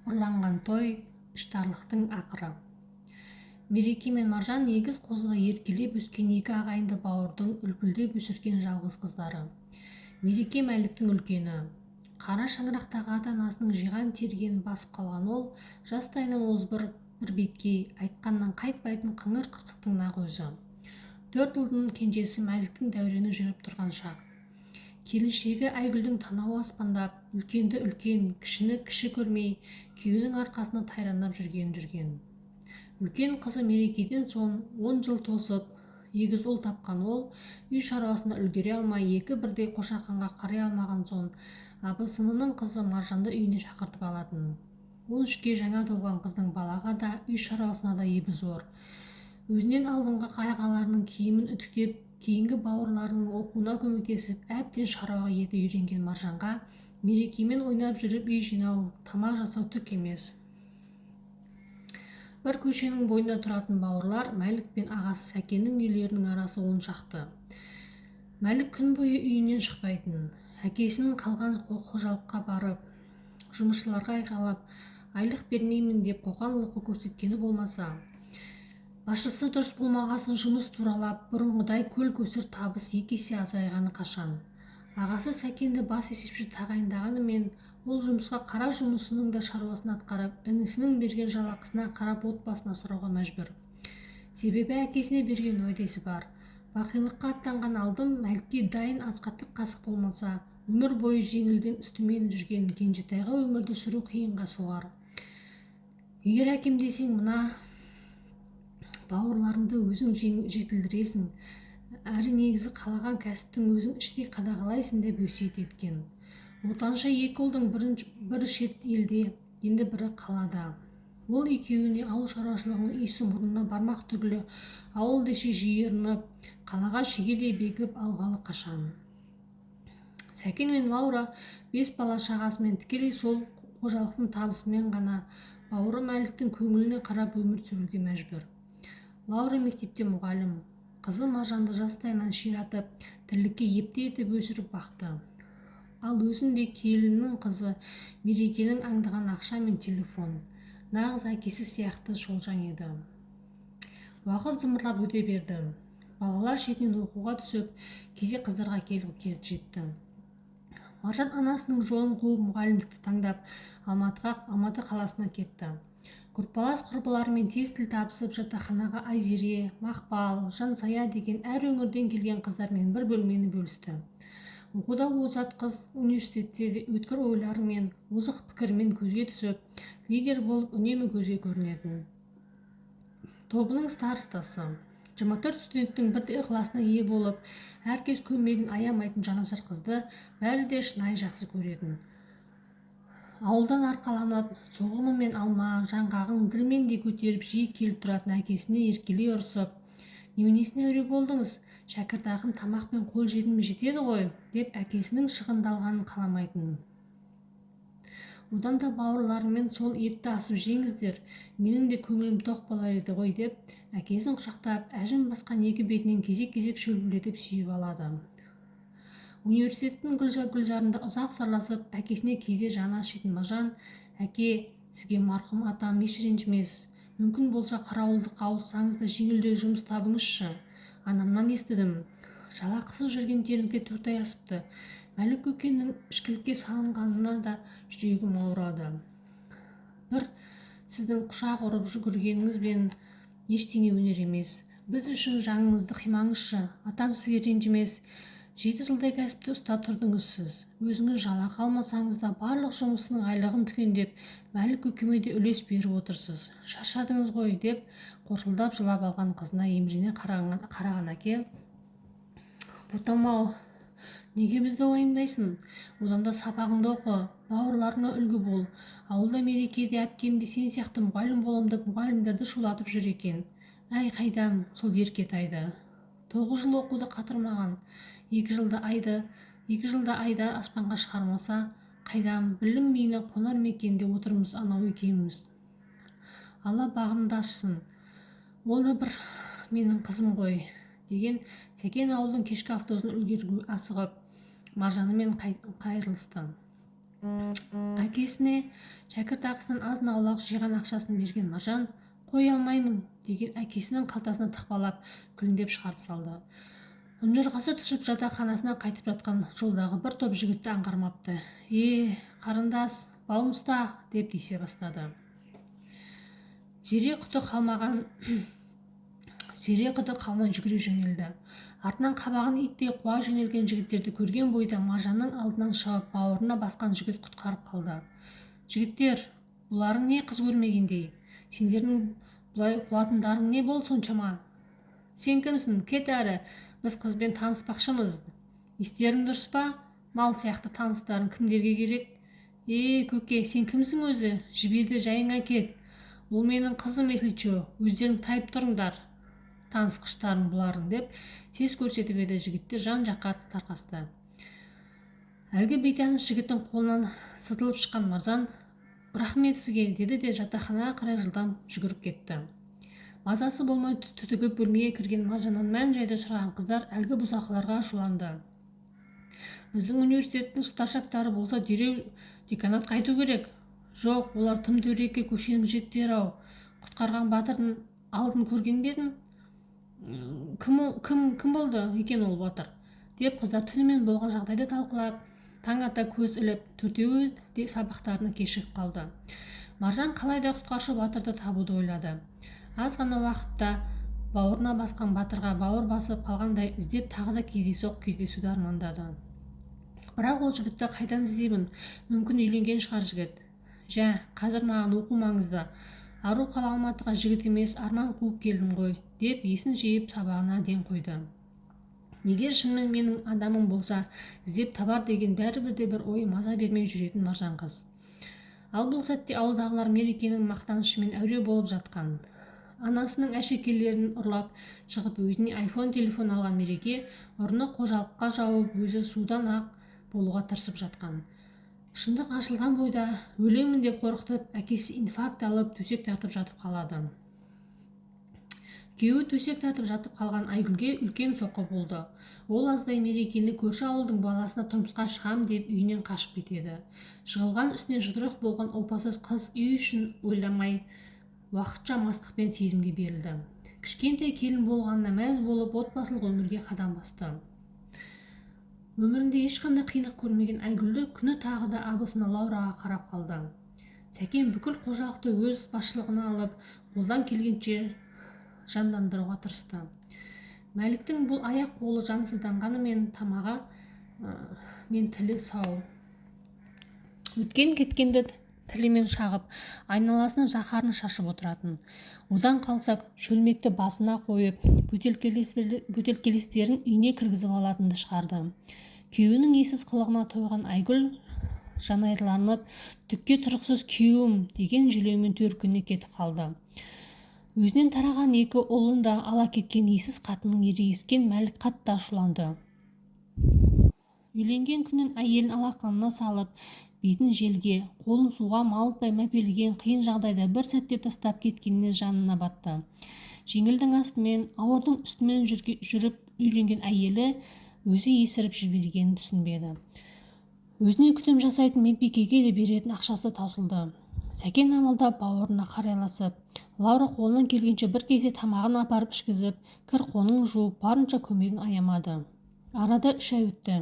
Ұрланған той, іштарлықтың ақыры. Мереке мен Маржан егіз қозыдай еркелеп өскен екі ағайынды бауырдың үлпілдеп өсірген жалғыз қыздары. Мереке Мәліктің үлкені. Қара шаңырақтағы ата-анасының жиған-тергенін басып қалған ол, жастайынан озбыр, бірбеткей, айтқаннан қайтпайтын қыңыр қырсықтың нақ өзі. Төрт ұлдың кенжесі Мәліктің дәурені жүріп тұрған шақ. Келіншегі Айгүлдің танауы аспандап, үлкенді үлкен, кішіні кіші көрмей, күйеуінің арқасында тайраңдап жүргені жүрген. Үлкен қызы Мерекеден соң 10 жыл тосып, егіз ұл тапқан ол, үй шаруасына үлгере алмай, екі бірдей қошақанға қарай алмаған соң, абысынының қызы Маржанды үйіне шақыртып алатын. 13-ке жаңа толған қыздың балаға да, үй шаруасына да ебі зор. Өзінен алдыңғы ағаларының киімін үтіктеп, кейінгі бауырларының оқуына көмектесіп, әбден шаруаға еті үйренген Маржанға Мерекемен ойнап жүріп үй жинау, тамақ жасау түк емес. Бір көшенің бойында тұратын бауырлар Мәлік пен ағасы Сәкеннің үйлерінің арасы 10 шақты. Мәлік күн бойы үйінен шықпайтын. Әкесінің қалған қожалыққа барып, жұмысшыларға айқайлап, айлық бермеймін деп қоқан-лоққы көрсеткені болмаса, басшысы дұрыс болмағасын жұмыс туралап, бұрынғыдай көл-көсір табыс екі есе азайғаны қашан. Ағасы Сәкенді бас есепші тағайындағанымен, ол жұмысқа қара жұмысының да шаруасын атқарып, інісінің берген жалақысына қарап отбасын асырауға мәжбүр. Себебі әкесіне берген уәдесі бар. Бақилыққа аттанған алдым Мәлікке дайын асқа тік қасық болмаса, өмір бойы жеңілдің үстімен жүрген кенжетайға өмірді сүру қиынға соғар. Егер әкем десең, мына бауырларыңды өзің жетілдіресің, әрі негізі қалаған кәсіптің өзің іштей қадағалайсың деп өсиет еткен. Ортаншы екі ұлдың бірі шет елде, енді бірі қалада. Ол екеуіне ауыл шаруашылығының иісі мұрнына бармақ түгілі, ауыл десе жиырынып, қалаға шегедей бекіп алғалы қашан. Сәкен мен Лаура бес бала-шағасымен тікелей сол қожалықтың табысымен ғана бауыры Мәліктің көңіліне қарап өмір сүруге мәжбүр. Лаура мектепте мұғалім. Қызы Маржанды жастайынан ширатып, тірлікке епті етіп өсіріп бақты. Ал өзінде келінінің қызы Мерекенің аңдаған ақша мен телефон. Нағыз әкесі сияқты шолжаң еді. Уақыт зымырап өте берді. Балалар шетінен оқуға түсіп, кезек қыздарға келіп жетті. Маржан анасының жолын қуып, мұғалімдікті таңдап, Алматы қаласына кетті. Группалас құрбыларымен тез тіл табысып, жатақханаға Айзере, Мақпал, Жансая деген әр өңірден келген қыздармен бір бөлмені бөлісті. Оқуда озат қыз университетте де өткір ойларымен, озық пікірімен көзге түсіп, лидер болып үнемі көзге көрінетін. Тобының старостасы. 24 студенттің бірдей ықыласына ие болып, әркез көмегін аямайтын жанашыр қызды бәрі де шынайы жақсы көретін. Ауылдан арқаланып, соғымы мен алма, жаңғағын зілмендей көтеріп жиі келіп тұратын әкесіне еркелей ұрсып, «Неменесіне әуре болдыңыз, шәкіртақым тамақ пен қол жетімі жетеді ғой», деп әкесінің шығындалғанын қаламайтын. Одан да бауырларыммен сол етті асып жеңіздер, менің де көңілім тоқ болар еді ғой деп, әкесін құшақтап, әжім басқан екі бетінен кезек-кезек шөлпілдетіп сүйіп алады. Университеттің гүлзарында ұзақ сырласып, әкесіне кейде жаны ашитын Маржан: «Әке, сізге марқұм атам еш ренжімес. Мүмкін болса, қарауылдыққа ауыссаңыз да, жеңілдеу жұмыс табыңызшы. Анамнан естідім, жалақысыз жүргендеріңізге 4 ай асыпты. Мәлік көкемнің ішкілікке салынғанына да жүрегім ауырады. Бір сіздің құшақ ұрып жүгіргеніңізбен ештеңе өнер емес. Біз үшін жаныңызды қимаңызшы, атам сізге ренжімес. 7 жылдай кәсіпті ұстап тұрдыңыз сіз. Өзіңіз жалақы алмасаңыз да, барлық жұмысының айлығын түгендеп, Мәлік көкеме де үлес беріп отырсыз. Шаршадыңыз ғой», – деп қорсылдап жылап алған қызына емірене қараған әке: «Ботам-ау, неге бізді уайымдайсың? Одан да сабағыңды оқы, бауырларыңа үлгі бол. Ауылда Мереке де, әпкем де сен сияқты мұғалім болам деп мұғалімдерді шулатып жүр екен. Әй, қайдам, сол Еркетайды. 9 жыл оқуды қатырмаған, 2 жылда айды аспанға шығармаса, қайдам, білім миына қонар ма екен деп отырмыз анау екеуміз. Алла бағыңды ашсын, ол да бір менің қызым ғой», – деген Сәкен ауылдың кешкі автобусына үлгеруге асығып, Маржанымен қайырылысты. Әкесіне шәкіртақысынан азын-аулақ жиған ақшасын берген Маржан «Қоя алмаймын» деген әкесінің қалтасына тықпалап, күлімдеп шығарып салды. Ұнжырғасы түсіп, жатақханасына қайтып жатқан жолдағы бір топ жігітті аңғармапты. «Е, қарындас, бауын ұста!» деп тиісе бастады. Зере құты қалмай жүгіре жөнелді. Артынан қабаған иттей қуа жөнелген жігіттерді көрген бойда Маржанның алдынан шығып, бауырына басқан жігіт құтқарып қалды. «Жігіттер, бұларың не қыз көрмегендей? Сендердің бұлай қуатындарың не болды соншама? Сен кімсің? Кет әрі, біз қызбен таныспақшымыз. Естерің дұрыс па? Мал сияқты таныстарың кімдерге керек? Е, көке, сен кімсің өзі? Жіберді, жайыңа кет. Бұл менің қызым, если че. Өздерің тайып тұрыңдар, танысқыштарың бұларың», – деп сес көрсетіп еді, жігіттер жан-жаққа тарқасты. Әлгі бейтаныс жігіттің қолынан сытылып шыққан Маржан «Рахмет сізге» деді де, жатақханаға қарай жылдам жүгіріп кетті. Мазасы болмай түтігіп бөлмеге кірген Маржаннан мән-жайды сұраған қыздар әлгі бұзақыларға ашуланды. «Біздің университеттің старшактары болса, дереу деканатқа айту керек. Жоқ, олар тым дөрекі көшенің жігіттері-ау. Құтқарған батырдың алдын көрген бе едің? Кім, кім, кім болды екен ол батыр?» – деп қыздар түнімен болған жағдайды талқылап, таң ата көз іліп, төртеуі де сабақтарына кешігіп қалды. Маржан қалай да құтқарушы батырды табуды ойлады. Аз ғана уақытта бауырына басқан батырға бауыр басып қалғандай іздеп, тағы да кездейсоқ кездесуді армандады. «Бірақ ол жігітті қайдан іздеймін? Мүмкін, үйленген шығар жігіт. Жә, қазір маған оқу маңызды. Ару қала Алматыға жігіт емес, арман қуып келдім ғой», – деп есін жиып, сабағына ден қойды. «Егер шынымен менің адамым болса, іздеп табар» деген бәрібір де бір ой маза бермей жүретін Маржан қыз. Ал бұл сәтте ауылдағылар Мерекенің мақтанышымен әуре болып жатқан. Анасының әшекейлерін ұрлап шығып, өзіне айфон телефон алған Мереке ұрыны қожалыққа жауып, өзі судан ақ болуға тырысып жатқан. Шындық ашылған бойда өлемін деп қорқытып, әкесі инфаркт алып, төсек тартып жатып қалады. Күйеуі төсек тартып жатып қалған Айгүлге үлкен соққы болды. Ол аздай Мерекені көрші ауылдың баласына тұрмысқа шығам деп үйінен қашып кетеді. Жығылған үстіне жұдырық болған опасыз қыз үй үшін ойламай, уақытша мастық пен сезімге берілді. Кішкентай келін болғанына мәз болып, отбасылық өмірге қадам басты. Өмірінде ешқандай қиындық көрмеген Айгүлді күні тағы да абысыны Лаураға қарап қалды. Сәкен бүкіл қожалықты өз басшылығына алып, қолдан келгенше жандандыруға тырысты. Мәліктің бұл аяқ-қолы жансызданғанымен, тамағы мен тілі сау. Өткен-кеткенді тілімен шағып, айналасына заһарын шашып отыратын. Одан қалса, шөлмекті басына қойып, бөтелкелестерін үйіне кіргізіп алатынды шығарды. Күйеуінің ессіз қылығына тойған Айгүл жанайырланып, «Түкке тұрғысыз күйеуім» деген желеумен төркініне кетіп қалды. Өзінен тараған екі ұлын да ала кеткен ессіз қатынның ерегескен Мәлік қатты ашуланды. Үйленген күннен әйелін алақанына салып, бетін желге, қолын суға малтпай мәпелеген, қиын жағдайда бір сәтте тастап кеткеніне жанына батты. Жеңілдің астымен, ауырдың үстімен жүріп үйленген әйелі өзі есіріп жібергенін түсінбеді. Өзіне күтім жасайтын медбикеге де беретін ақшасы таусылды. Сәкен амалдап бауырына қарайласып, Лаура қолынан келгенше бір кезде тамағын апарып ішкізіп, кір-қоңын жуып, барынша көмегін аямады. Арада 3 ай өтті.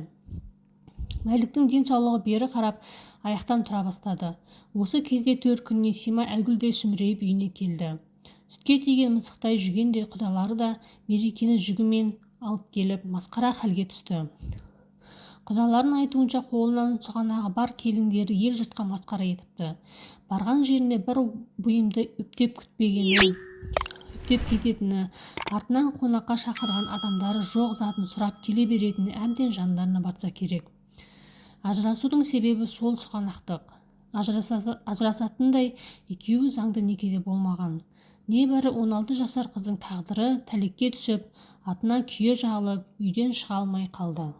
Мәліктің денсаулығы бері қарап, аяқтан тұра бастады. Осы кезде төркініне сыймай Айгүл де сүмірейіп үйіне келді. Сүтке тиген мысықтай жүгендей құдалары да Мерекені жүгімен алып келіп, масқара халге түсті. Құдаларының айтуынша, қолынан сұғанағы бар келіндері ел-жұртқа масқара етіпті. Барған жерінде бір бұйымды үптеп күтпегені, үптеп кететіні, артынан қонаққа шақырған адамдары жоқ затын сұрап келе беретіні әбден жандарына батса керек. Ажырасудың себебі сол сұғанақтық. Ажырасатындай екеуі заңды некеде болмаған. Небәрі 16 жасар қыздың тағдыры тәлекке түсіп, атына күйе жағылып, үйден шыға алмай қалды.